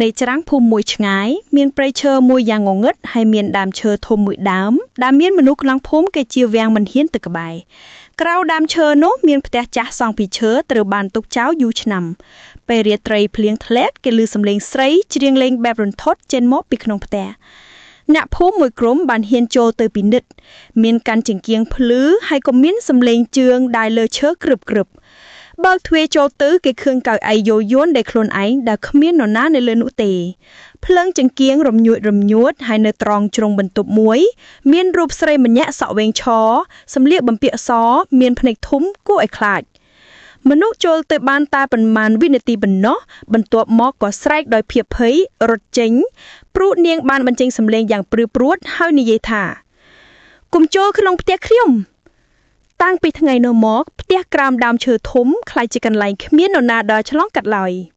នៅច្រាំងភូមិមួយឆ្ងាយមានព្រៃឈើមួយយ៉ាងងងឹតហើយមានដើមឈើធំមួយដើមដែលមានមនុស្សក្នុងភូមិគេជៀសវាងមិនហ៊ានទៅក្បែរក្រៅដើមឈើនោះមានផ្ទះចាស់សង់ពីឈើត្រូវបានទុកចោលយូរឆ្នាំពេលរាត្រីភ្លៀងធ្លាក់គេឮសំឡេងស្រីច្រៀងលេងបែបរន្ធត់ចេញមកពីក្នុងផ្ទះអ្នកភូមិមួយក្រុមបានហ៊ានចូលទៅពិនិត្យមានកាន់ចង្គៀងភ្លឺហើយក៏មានសំឡេងជើងដែលលើឈើក្រឹបក្រឹប បើកទ្វារចូលទៅគេឃើញកៅអីយោយន្តដែលខ្លួនឯងដែលគ្មាននរណានៅលើនោះទេភ្លើងចង្គៀងរំញួចរំញួតហើយនៅត្រង់ជ្រុងបន្ទប់មួយ មានរូបស្រីម្នាក់សក់វែងឆសម្លៀកបំពាក់សមានភ្នែកធំគួរឲ្យខ្លាចមនុស្សចូលទៅបានតែប៉ុន្មានវិនាទីប៉ុណ្ណោះបន្ទាប់មកក៏ស្រែកដោយភាពភ័យរត់ចេញព្រោះនាងបានបញ្ចេញសំឡេងយ៉ាងព្រឺព្រួតហើយនិយាយថាគុំចូលក្នុងផ្ទះខ្ញុំ តាំងពីថ្ងៃនោះមកផ្ទះក្រោមដើមឈើធំក្លាយជាកន្លែងគ្មាននរណាដើរឆ្លងកាត់ឡើយ។